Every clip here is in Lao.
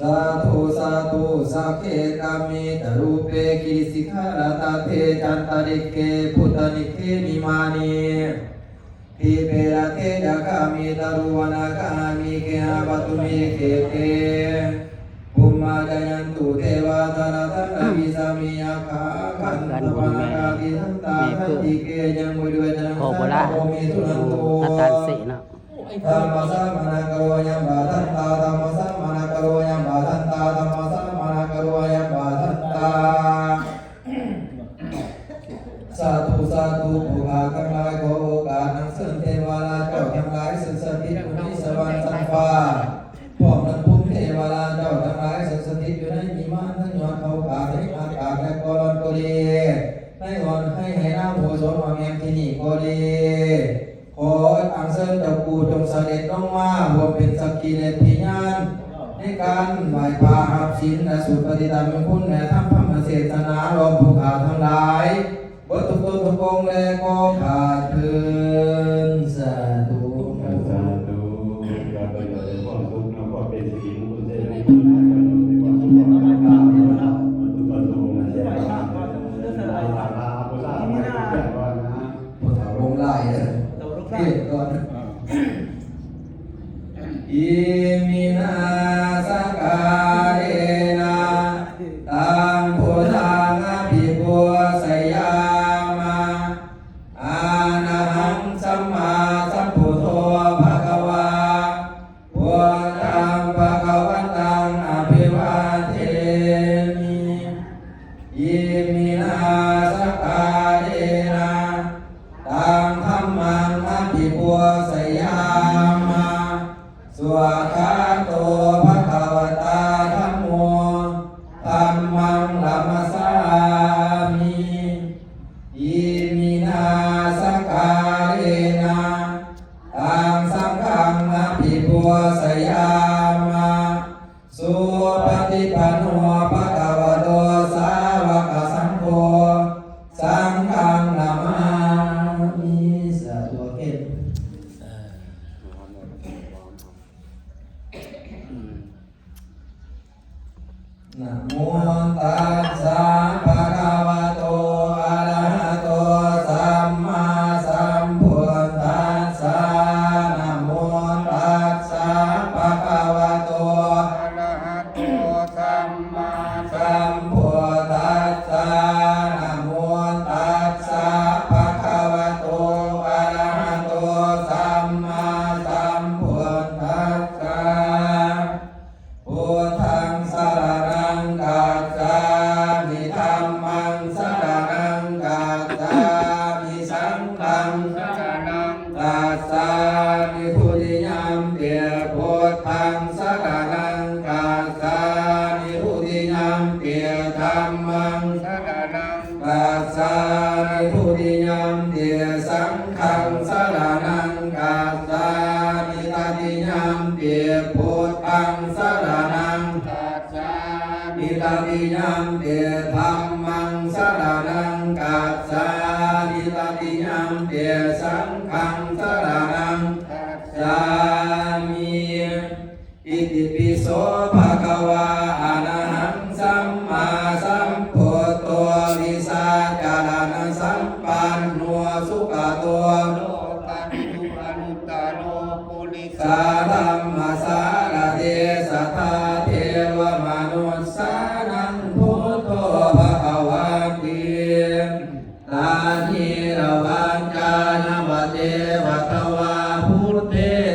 ສາທຸ ສາທຸ ສັກເຂ ກາເມ ຈະ ຣູເປ ກິລິສິຂາ ລະຕະເຖ ຈານຕະລິກເຂ ພຸດທະນິກເຂ ມິມານີ ທິເປ ລະເຖ ຈະ ຄາເມ ຕະລຸ ວະນາຄາ ເມເຂ ຫະ ປະຕຸ ເມ ເຂເຂ ພຸມມາ ຈາຍັນຕຸ ເທວາ ທາຣະ ທາຣະ ວິສາ ເມ ຍັກຂາ ຄັນທະ ປະນາກາ ຕິທັນຕາ ສັນຕິເກ ຍັງ ໂມ ເມ ສຸນັນຕຸ ທຳມະສະມະນະກາໂລ ອະຍັມ ບາທັນຕາ ທຳມະສະມະນະກາໂລ ອະຍັມ ບາທັນຕາ ທຳມະສະມະນະກາໂລ ອະຍັມ ບາທັນຕາ. ສາທຸ ສາທຸ ຜູ້ຂ້າທັງຫຼາຍ ຂໍໂອກາດອັນເຊີນເທວະລາເຈົ້າທັງຫຼາຍ ເຊິ່ງສະຖິດຢູ່ໃນສະຫວັນຊັ້ນຟ້າ ພ້ອມທັງພູມເທວະລາເຈົ້າທັງຫຼາຍ ເຊິ່ງສະຖິດຢູ່ໃນວິມານທັງຍອດເຂົາກາ ໃນອາກາດ ແລະ ກໍລອນກໍລີ ໃນຫອນໄຮ່ໄຮ່ນາໂພສົນ ວ່າແມ່ນທີ່ນີ້ກໍດີ ຂໍອັນເຊີນເຈົ້າປູ່ຈົ່ງສະເດັດລົງມາຮ່ວມເປັນສັກຂີ ແລະ ພະຍານ ໃນການໄຫວ້ພະຮັບສິນ ແລະ ສູດປະຕິບັດມຸງຄຸນ ແລະ ທຳທຳມະເທດສະໜາ ລວມຜູ້ຂ້າທັງຫຼາຍ ເບິດທຸກຕົນທຸກອົງ ແລະ ຂໍຂາດເຂີນ. ສາທຸ ສາທຸ ຂໍໃຫ້ເກີດຄວາມສຸກນຳ ຄວາມເປັນສິລິມຸງຄຸນ ເສນະມີ ຄວາມສຸກ ຄວາມເຈລິນ ວັດຖຸປະສົງ ອັນໃດກໍຕາມເດີ ລາລາ ຜູ້ສາວ ຜູ້ສາວລົງຫຼາຍເດີ ເທດກ່ອນ. ອິມິນາສະກາເລນະ ຕັງພຸດທັງອະພິປູຊະຍາມະ ອະລະຫັງສຳມາສຳພຸດໂທພະຄະວາ ພຸດທັງພະຄະວັນຕັງອະພິວາເທມິ ອິມິນາສະກາເລນະ ຕັງທຳມັງອະພິປູຊະຍາມະ ສະວາກຂາໂຕ ພະຄະວະຕາ ທຳໂມ ທຳມັງນະມັດສາມິ ອິມິນາສະກາເລນະ ຕັງສັງຄັງອະພິປູຊະຍາມະ ສຸປະຕິປັນໂນ ພະຄະວະໂຕ ສາວະກະສັງໂຄ ສັງຄັງນະມາມິ. ສາທຸ ເຄນ ນະໂມຕັດສະ ພະຄະວະໂຕ ອະລະຫະໂຕ ສຳມາສຳພຸດທັດສະ. ນະໂມຕັດສະ ພະຄະວະໂຕ ອະລະຫະໂຕ ສຳມາສຳພຸດທັດສະ. ນະໂມຕັດສະ ພະຄະວະໂຕ ອະລະຫະໂຕ ສຳມາສຳພຸດທັດສະ. ພຸດທັງສະລະນັງກັດສາມິ ທຳມັງສະລະນັງກັດສາມິ ສັງຄັງສະລະນັງກັດສາມິ ທຸຕິຍຳປິ ພຸດທັງສະລະນັງກັດສາມິ ທຸຕິຍຳປິ ທຳມັງສະລະນັງ ກັດສາມິ ທຸຕິຍຳປິ ສັງຄັງສະລະນັງກັດສາມິ ຕະຕິຍຳປິ ພຸດທັງສະລະນັງກັດສາມິ ຕະຕິຍຳປິ ທຳມັງສະລະນັງກັດສາມິ ຕະຕິຍຳປິ ສັງຄັງສະລະນັງກັດສາມິ. ອິຕິປິໂສ ພະຄະວາ ອະລະຫັງ ສຳມາສຳພຸດໂທ ວິຊາຈາລະນະສຳປັນໂນ ສຸກະໂຕ ໂລກະວິທູ ອະນຸດຕະໂລ ປຸລິສະທຳມະສາລະຖິ ສັດຖາເທວະມະນຸດສານັງ ພຸດໂທ ພະຄະວາຕິ. ຕາຫິນະວາຈາຍະວະເຈວະທະວາ ພຸດເທ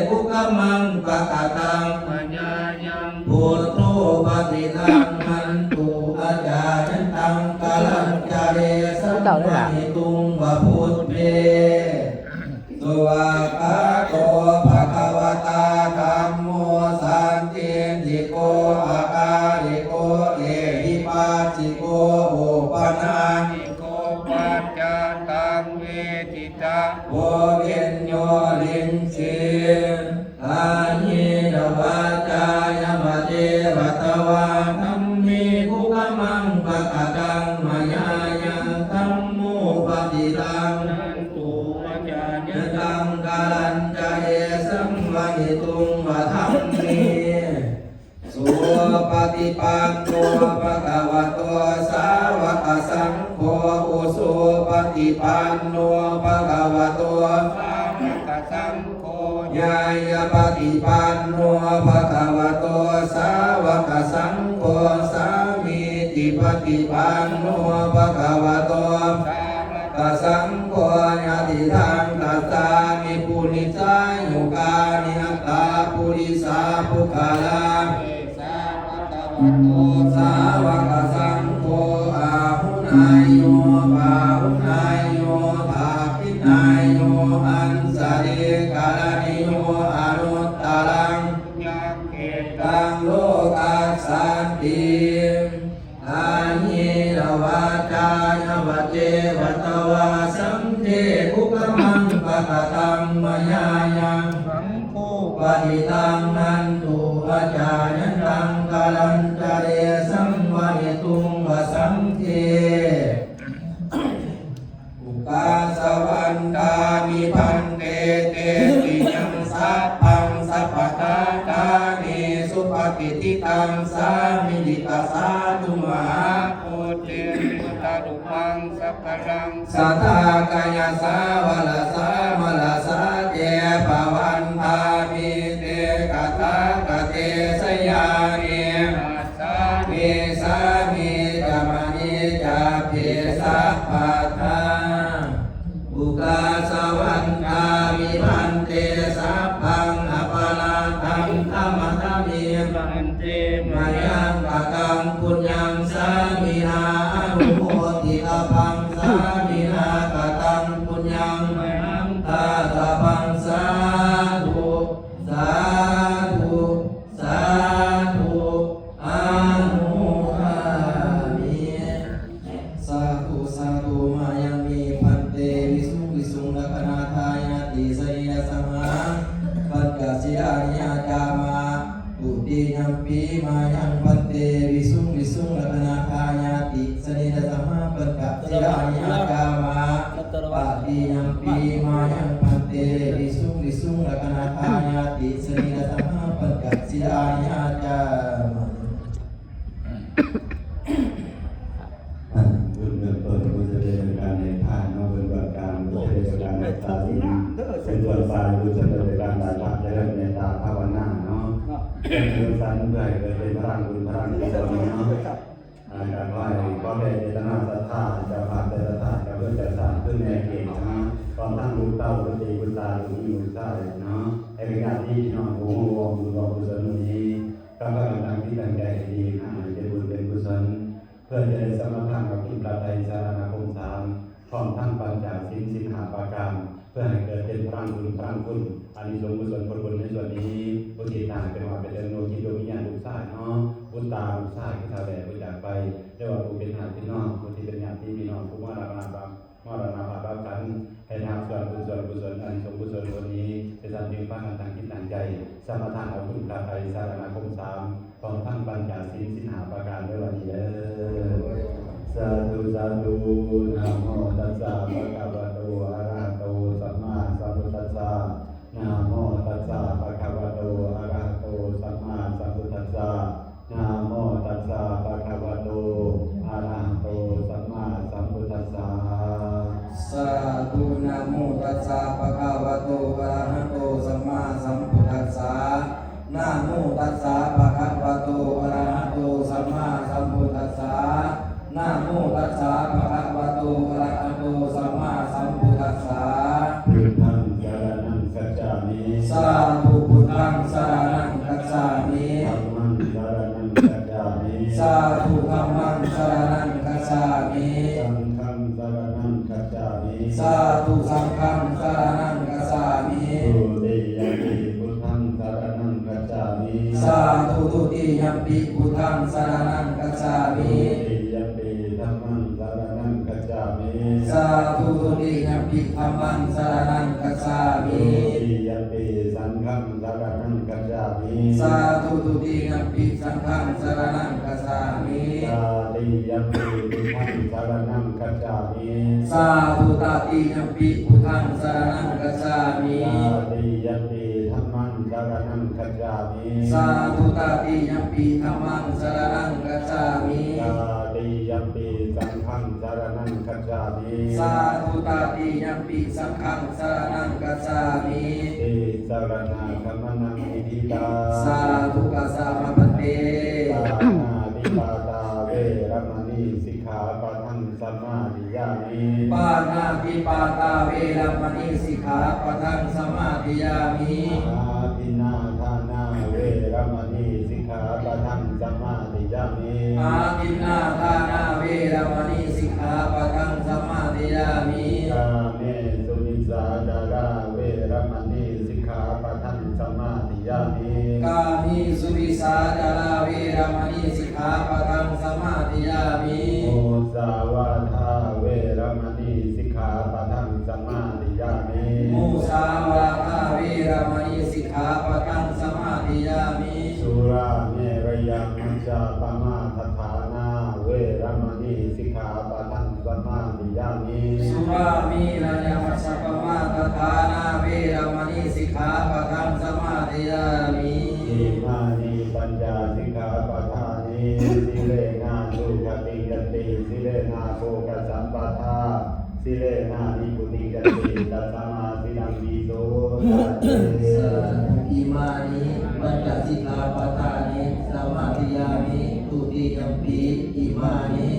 ອຸກະມັງ ປະກະຕັງ ມະຍາຍັງ ພຸດໂທ ປະຕິທັງ ຫັນຕຸ ອາຈາຍັນຕັງ ກາລັນຈະເລສັງ ວະຫິຕຸງ ວະ ພຸດເພ ສຸວາກຂາໂຕ ພະຄະວະຕາ ທຳໂມ ສັນທິດຖິໂກ ອາກາລິໂກ ເອຫິປັດສິໂກ ໂອປະນາ ໂກ ປັດຈັນຕັງ ເວທິຕາ ໂພ ວິນໂຍ ລິງສິ ທາຫິນະວາຈາຍະວະເຈວະທະວາ ທຳເມ ອຸກະມັງ ປະກະຕັງ ມະຍາຍັງ ທຳໂມ ປະຕິທັງ ຫັນຕຸ ອາຈາຍັນຕັງ ກາລັນຈະເລສັງ ວະຫິຕຸງ ວະ ທຳເມ ສຸ ປະຕິປັນໂນ ພະຄະວະໂຕ ສາວະກະສັງໂຄ ອຸຊຸປະຕິປັນໂນ ພະຄະວະໂຕ ສາວະກະສັງໂຄ ຍາຍະປະຕິປັນໂນ ພະຄະວະໂຕ ສາວະກະສັງໂຄ ສາມີ ຕິປະຕິປັນໂນ ພະຄະວະໂຕ ສາວະກະສັງໂຄ ຍະຕິທັງ ປັດສາມິ ປຸລິສາຍຸການິ ອັດຕະ ປຸລິສະ ປຸກຄະລາ ເອສະ ພະຄະວະໂຕ ສາວະກະສັງໂຄ ອາຫຸນາໂຍ ປາຫຸນາໂຍ ທັກຂິນາໂຍ ອັນສະລີກະລະນິໂຍ ອະນຸດຕະລັງ ຍັງເກຕັງ ໂລກັດສັນຕິ ອາຫິນະວາ ຈາຍະວະ ເຈວະ ຕະວາ ສັງເຄ ຄຸກຄະມັງ ປະກະຕັງ ມະຍາຍັງ ສັງໂຄ ປະຕິຕັງ ນັນຕຸ ອາຈາຍັນຕັງ ກາລັນຕະເລ ສັງວະເນຕຸງ ວະສັງເຄ ໂອກາສະວັນທາມິ ພັນເຕ ເຕຕິຍັງ ສັບພັງ ສັບປະກາທານີ ສຸປະຕິທິຕັງ ສາມິ ດິຕາສາທຸ ມະຫາໂພທິ ພຸດທະຮູປັງ ສັກກາລັງ ສະທາກາຍະສາ ວະລະສາ ມະລະສາ ເທພະວັນທາມິ ເຕ ຕະຖາຄະເຕ ຊະຍານິ ສາມີ ສາມີ ຈາມະນີ ຈາເພ ສະພັດທາ ໂອກາສະວັນທາມິ ພັນເຕ ສັບພັງ ອະປະລາທັງ ຂະມະທາມິ ພັນເຕ ມະຍັງ ກະຕັງ ປຸນຍັງ ສາມິນາ ອະນຸໂມທິຕະພັງ ສາມິນາ ກະຕັງ ປຸນຍັງ ມະຫັງ ທາຕະພັງ ສາທຸ ສາທຸ ສາທຸ ອະນຸໂມທາມິ ສາທຸ ສາທຸ ມາຍັງມີ ພັນເຕ ວິສຸງ ວິສຸງ ລັກຂະນາທາຍາຕິ ສະເນລະສະຫະ ປັນຈະສີລານິ ອາຈາມາ ທຸຕິຍຳປີ ມາຍັງ ພັນເຕ ວິສຸງ ວິສຸງ ລັກຂະນາທາຍາຕິ ສະເນລະສະຫະ ປັນຈະສີລານິ ອາຈາມາ ຕະຕິຍຳປີ ມາຍັງ ພັນເຕ ວິສຸງ ວິສຸງ ລັກຂະນາທາຍາຕິ ສະເນລະສະຫະ ປັນຈະສີລານິ ອາຈາມາ ບຸນເບື້ອງຕົ້ນ ບໍ່ຈະເປັນການໃຫ້ທານເນາະ ເບິ່ງເບື້ອງກາງ ບໍ່ຈະເປັນການຮັກສາສິນ ເປັນຕົ້ນສາຍບຸນ ຈະເປັນການໄຫວ້ພະ ຈະເລີນເມດຕາພາວະນາເນາະ ເປັນເລື່ອງສັນ ເພື່ອໃຫ້ເກີດເປັນພະລັງບຸນ ພະລັງກຸສົນເນາະ ອາ ການໄຫວ້ ຂໍແຜ່ເຈດຕະນາສັດທາ ເຈົ້າພາບແຕ່ລະທ່ານ ເຈົ້າເຮືອນເຈົ້າຊານ ຄືແມ່ເກດເນາະ ພ້ອມທັງລູກເຕົ້າ ລູກຕີ ບຸດຕາ ລູກຍິງ ລູກຊາຍເນາະ ໃຫ້ກັບຍາດພີ່ນ້ອງ ຜູ້ຮ່ວມບຸນຮ່ວມກຸສົນມື້ນີ້ ຕ້ອງພາກັນຕັ້ງຈິດຕັ້ງໃຈໃຫ້ດີ ຫາໃຫ້ເປັນບຸນເປັນກຸສົນ ເພື່ອຈະໄດ້ສະມາທານເອົາຄຸນພະໄຕສະລະນະຄົມສາມ ພ້ອມທັງປັນຈາສິນ ສິນຫ້າປະການ ເພື່ອໃຫ້ເກີດເປັນພະລັງບຸນພະລັງຄຸນ ອານິສົງກຸສົນຜົນບຸນໃນສ່ວນນີ້ ອຸທິດໃຫ້ໄປຮອດໄປເຖິງດວງຈິດດວງວິນຍານລູກຊາຍເນາະ ບຸດຕາລູກຊາຍ ຜູ້ເຖົ້າແກ່ຜູ້ຈາກໄປ ຫຼືວ່າຜູ້ເປັນຍາດພີ່ນ້ອງ ຜູ້ທີ່ເປັນຍາດພີ່ນ້ອງ ຜູ້ມະລະນະພາບ ມະລະນະພາບລາວກັນ ໃຫ້ໄດ້ຮັບສ່ວນບຸນສ່ວນກຸສົນ ອານິສົງກຸສົນຜົນນີ້ ເປັນສັນຈຶ່ງພາກັນຕັ້ງຈິດຕັ້ງໃຈ ສະມາທານເອົາຄຸນພະໄຕສະລະນະຄົມສາມ ພ້ອມທັງປັນຈາສິນ ສິນຫ້າປະການເດີ ບັດນີ້ເດີ ສາທຸ ສາທຸ ນະໂມຕັດສະ ພະຄະວະໂຕ ອະລະຫະໂຕ ສຳມາສຳພຸດທັດສະ ນະໂມຕັດສະ ພະຄະວະໂຕ ອະລະຫະໂຕ ສຳມາສຳພຸດທັດສະ ນະໂມຕັດສະ ພະຄະວະໂຕ ອະລະຫະໂຕ ສຳມາສຳພຸດທັດສະ ສາທຸ ນະໂມຕັດສະ ພະຄະວະໂຕ ອະລະຫະໂຕ ສຳມາສຳພຸດທັດສະ ນະໂມຕັດສະ ພະຄະວະໂຕ ອະລະຫະໂຕ ສຳມາສຳພຸດທັດສະ ນະໂມຕັດສະ ພະຄະວະໂຕ ອະລະຫະໂຕ ສຳມາສຳພຸດທັດສະ ພຸດທັງສະລະນັງຄັດສາມິ ສາທຸ ພຸດທັງສະລະນັງຄັດສາມິ ທຳມັງສະລະນັງຄັດສາມິ ສາທຸ ທຳມັງສະລະນັງຄັດສາມິ ສັງຄັງສະລະນັງຄັດສາມິ ສາທຸ ສັງຄັງສະລະນັງຄັດສາມິ ທຸຕິຍະປິ ພຸດທັງສະລະນັງຄັດສາມິ ສາທຸ ທຸຕິຍະປິ ພຸດທັງສະລະນັງຄັດສາມິ ທຸຕິຍະປິ ທຳມັງສະລະນັງຄັດສາມິ ສາທຸ ທຸຕິຍະປິ ທຳມັງສະລະນັງຄັດສາມິ ທຸຕິຍະປິ ສັງຄັງສະລະນັງຄັດສາມິ ສາທຸ ທຸຕິຍະປິ ສັງຄັງສະລະນັງຄັດສາມິ ຕະຕິຍະປິ ພຸດທັງສະລະນັງຄັດສາມິ ສາທຸ ຕະຕິຍະປິ ພຸດທັງສະລະນັງຄັດສາມິ ຕະຕິຍະປິ ທຳມັງສະ ສະຣະນັງ ກັດສາມິ ສາທຸ ຕະຕິຍຳປິ ທຳມັງ ສະຣະນັງ ກັດສາມິ ຕະຕິຍຳປິ ສັງຄັງ ສະຣະນັງ ກັດສາມິ ສາທຸ ຕະຕິຍຳປິ ສັງຄັງ ສະຣະນັງ ກັດສາມິ ຕິສະຣະນາ ກຳມະນັງ ນິທິຕັງ ສາທຸ ກະສາມະ ພັນເຕ ປານາຕິປາຕາ ເວລະມະນີ ສິກຂາປະທັງ ສະມາທິຍາມິ ປານາຕິປາຕາ ເວລະມະນີ ສິກຂາປະທັງ ສະມາທິຍາມິ ອາທິນນາທານາ ເວລະມະນີ ສິກຂາປະທັງ ສະມາທິຍາມິ ອາທິນນາທານາ ເວລະມະນີ ສິກຂາປະທັງ ສະມາທິຍາມິ ກາເມສຸມິດສາຈາລາ ເວລະມະນີ ສິກຂາປະທັງ ສະມາທິຍາມິ ກາເມສຸມິດສາຈາລາ ເວລະມະນີ ສິກຂາປະທັງ ສະມາທິຍາມິ ມຸສາວາທາ ເວລະມະນີ ສິກຂາປະທັງ ສະມາທິຍາມິ ມຸສາວາທາ ເວລະມະນີ ສິກຂາປະທັງ ສະມາທິຍາມິ ສຸລາເມລະຍະ ມັດຈະປະມາດຖານາ ເວລະມະນີ ສິກຂາປະທັງ ສະມາທິຍາມິ ສຸລາເມລະຍະ ມັດຈະປະມາດຖານາ ເວລະມະນີ ສິກຂາປະທັງ ສະມາທິຍາມິ ອິມານິ ປັນຈະ ສິກຂາປະທານິ ສິເລນະ ສຸຂະຕິງ ຍັນຕິ ສິເລນະ ໂພກະສຳປະທາ ສິເລນະ ນິບພຸຕິງ ຍັນຕິ ຕັດສະມາ ສິລັງ ວິໂສ ສາທຸ ສາທຸ ອິມານິ ປັນຈະ ສິກຂາປະທານິ ສະມາທິຍາມິ ທຸຕິຍຳປິ ອິມານິ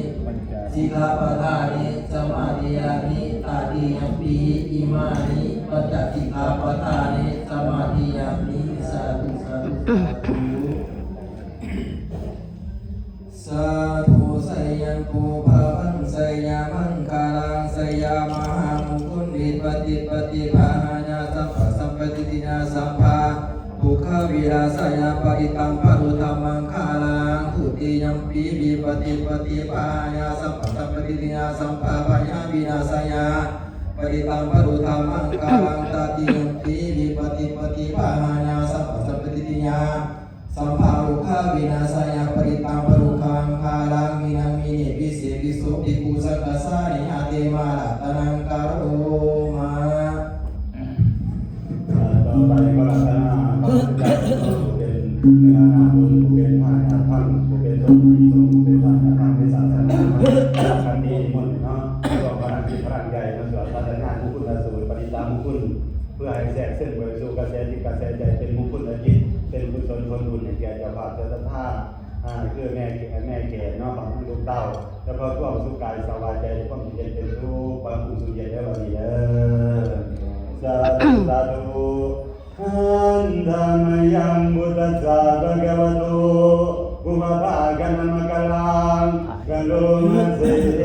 ສິກຂາປະທານິ ສະມາທິຍາມິ ຕະຕິຍຳປິ ອິມານິ ປັນຈະ ສິກຂາປະທານິ ສະມາທິຍາມິ ສາທຸ ສາທຸ ສາທຸ ສາທຸ ໄຊຍັງໂຕ ພະວັງ ໄຊຍະມັງຄະລັງ ໄຊຍະມະຫາມຸງຄຸນ ວິປະຕິປະຕິພາຫາຍາ ສັບພະສັມປະຕິຕິຍາ ສັບພະທຸກຂະວິນາສາຍະ ປະຕິຕັງພະລຸທຳມັງຄະລັງ ທຸຕິຍຳປິ ວິປະຕິປະຕິພາຫາຍາ ສັບພະສັມປະຕິຕິຍາ ສັບພະພະຍາວິນາສາຍະ ປະຕິຕັງພະລຸທຳມັງຄະລັງ ຕະຕິຍຳປິ ວິປະຕິປະຕິພາຫາຍາ ສັບພະສັມປະຕິຕິຍາ ສັບພະໂລຄາວິນາສາຍະ ປະຕິຕັງພະລຸທຳມັງຄະລັງ ມິນາມິເນ ວິເສວິໂສ ພິກຂຸສັງຄະສາເນ ຫະເຕມາ ລັດຕະນັງກະໂຣມາ. ຕໍ່ໄປກໍລັດຕະນະພະຄຸນເຈົ້າ ຜູ້ເປັນເນື້ອນາບຸນ ຜູ້ເປັນພາຫະຍາທຳ ຜູ້ເປັນສົມມຸນີສົງ ຜູ້ເປັນພາຫະຍາທຳໃນສາສະໜາ ຄັນມີນິມົນເນາະ ຮ່ວມພະລັງຈິດພະລັງໃຈມາສວດພາຊະນະມຸງຄຸນລະສູດ ປະຕິດຕາມຸງຄຸນ ເພື່ອໃຫ້ແຊກຊຶມໄປສູ່ກະແສຈິດກະແສໃຈ ເປັນມຸງຄຸນລະຈິດ ເປັນກຸສົນຜົນບຸນໃຫ້ແກ່ເຈົ້າພາບເຈົ້າສັດທາ ອ່າ ຄືແມ່ ແມ່ແກ່ນເນາະ ຂອງລູກເຕົ້າ ແລ້ວກໍຄວາມສຸກກາຍສະບາຍໃຈ ຄວາມເຢັນເປັນສຸກ ຄວາມສຸກເຢັນເດີ ບັດນີ້ເດີ ສາທຸ ສາທຸ ອັນດາມະຍັງ ພຸດທັດສະ ພະຄະວະໂຕ ປຸບພະພາຄະນະມະກະລັງ ກະໂຣມະເສ